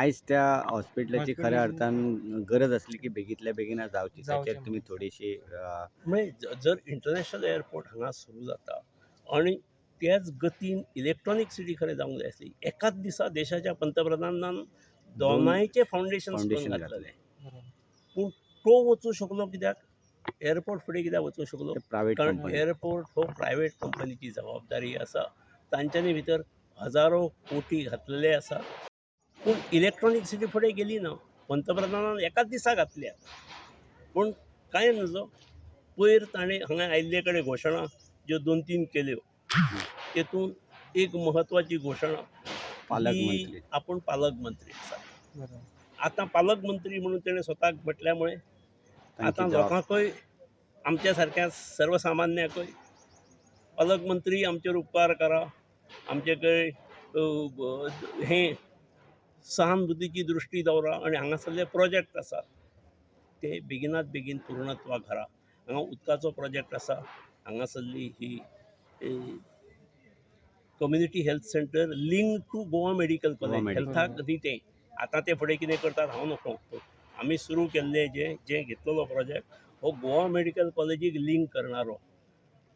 आयज त्या हॉस्पिटलाची खऱ्या हॉस्पिटलाची- अर्थान गरज आसली की बेगीतल्या बेगीन जावची, जावची ताचेर तुमी म्हणून. थोडीशी म्हणजे जर इंटरनॅशनल एअरपोर्ट हांगा सुरू जाता आनी त्याच गतीन इलेक्ट्रॉनीक सिटी खरें जावंक जाय आसली. एकाच दिसा देशाच्या पंतप्रधानान दोनांयचें फावंडेशन फावंडेशन घातलेलें. बरोबर. पूण तो वचूं शकलो कित्याक, एअरपोर्ट फुडें कित्याक वचूंक शकलो, प्रायवेट कारण कंपनी एअरपोर्ट हो प्रायवेट कंपनीची जबाबदारी आसा. तांच्यांनी भितर हजारो कोटी घातलेले आसा. पूण इलेक्ट्रॉनीक सिटी फुडें गेली ना. पंतप्रधानान एकाच दिसा घातल्या, पूण कांय नजो. पयर ताणें हांगा आयिल्ले कडेन घोशणा ज्यो दोन तीन केल्यो, तेतून एक म्हत्वाची घोशणा पालकमंत्री की आपूण पालकमंत्री आसा. बरोबर. आतां पालकमंत्री म्हणून तेणें स्वताक म्हटल्या मुळे तांची आतां लोकांकय, आमच्या सारक्या सर्वसामान्याकय पालकमंत्री आमचेर उपकार करा, आमचे कडेन हें सहानुभूतीची दृश्टी दवरा आनी हांगासरले प्रोजेक्ट आसा ते बेगिनात बेगीन पूर्णत्वाक घरा. हांगा उदकाचो प्रोजेक्ट आसा, हांगासरली ही community health centre link to Goa medical Goa college medical. हेल्थाक न्ही तें. आतां ते फुडें कितें करतात हांव नकळो. आमी सुरू केल्लें जें जें घेतलेलो प्रोजेक्ट हो गोवा मेडिकल कॉलेजीक लिंक करणारो.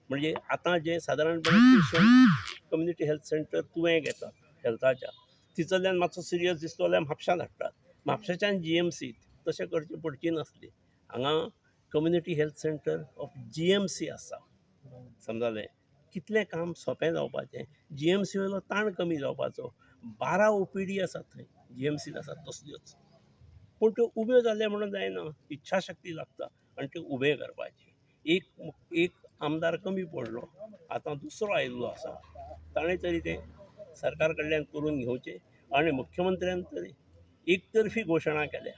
म्हणजे आतां जें सादारणपणे पेशंट कम्युनिटी हेल्थ सेंटर तुवें घेतात हेल्थाच्या, थंयसरल्यान मातसो सिरियस दिसलो जाल्यार म्हापशां धाडटात, म्हापशेच्यान जीएमसीत. तशें करचें पडची नासली. हांगा community health centre of GMC आसा. समजलें कितलें काम सोंपें जावपाचें, जीएमसी वयलो ताण कमी जावपाचो. 12 ओपीडी आसात थंय जीएमसीत आसात तसल्योच, पूण त्यो उब्यो जाल्यो म्हणून जायना, इच्छाशक्ती लागता आनी त्यो उबे करपाची. एक एक आमदार कमी पडलो, आतां दुसरो आयिल्लो आसा, ताणें तरी तें सरकार कडल्यान करून घेवचें. आनी मुख्यमंत्र्यान तरी एकतर्फी घोशणा केल्या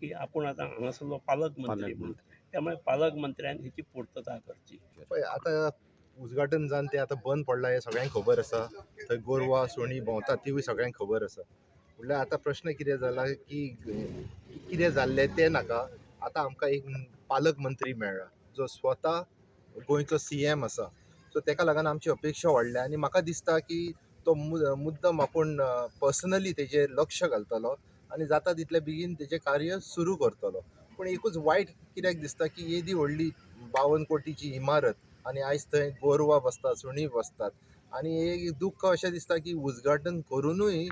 की आपूण आतां हांगासरलो पालकमंत्री म्हणून, त्यामुळे पालकमंत्र्यान हेची पूर्तता करची. पळय आतां उद्घाटन जावन तें आतां बंद पडलां हें सगळ्यांक खबर आसा. थंय गोरवां सुणीं भोंवतात तिवूय सगळ्यांक खबर आसा. म्हणल्यार आतां प्रश्न कितें जाला की कितें जाल्लें तें नाका, आतां आमकां एक पालक मंत्री मेळ्ळा जो स्वता गोंयचो सीएम आसा. सो तेका लागून आमची अपेक्षा वाडल्या आनी म्हाका दिसता की तो मुद्दम आपूण पर्सनली तेजेर लक्ष घालतलो आनी जाता तितले बेगीन तेजें कार्य सुरू करतलो. पूण एकूच वायट कित्याक दिसता की येदी व्हडली 52 कोटीची इमारत आनी आयज थंय गोरवां बसतात, सुणीं बसतात आनी एक दुख्ख अशें दिसता की उद्घाटन करुनूय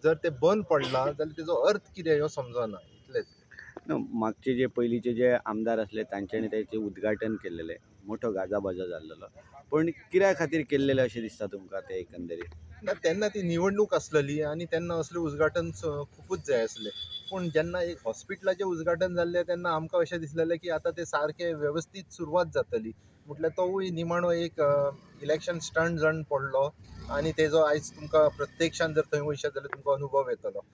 जर तें बंद पडलां जाल्यार तेजो अर्थ कितें हो समजना, इतलेंच. न्हू, मागचे जे पयलींचे जे आमदार आसले तांच्यांनी ताचें उद्घाटन केल्लेलें, मोठो गाजाबाजा जाल्लेलो, पूण कित्या खातीर केल्लेलें अशें दिसता तुमकां तें एकंदरीत? ना, तेन्ना ती निवडणूक आसलेली आनी तेन्ना असलें उद्घाटन खुबूच जाय आसलें. पूण जेन्ना एक हॉस्पिटलाचें उद्घाटन जाल्लें तेन्ना आमकां अशें दिसलेलें की आतां तें सारकें वेवस्थीत सुरवात जातली. म्हटल्यार तोवूय निमाणो एक इलेक्शन स्टंट जावन पडलो आनी तेजो आयज तुमकां प्रत्यक्षान जर थंय वयशात जाल्यार तुमकां अनुभव येतलो.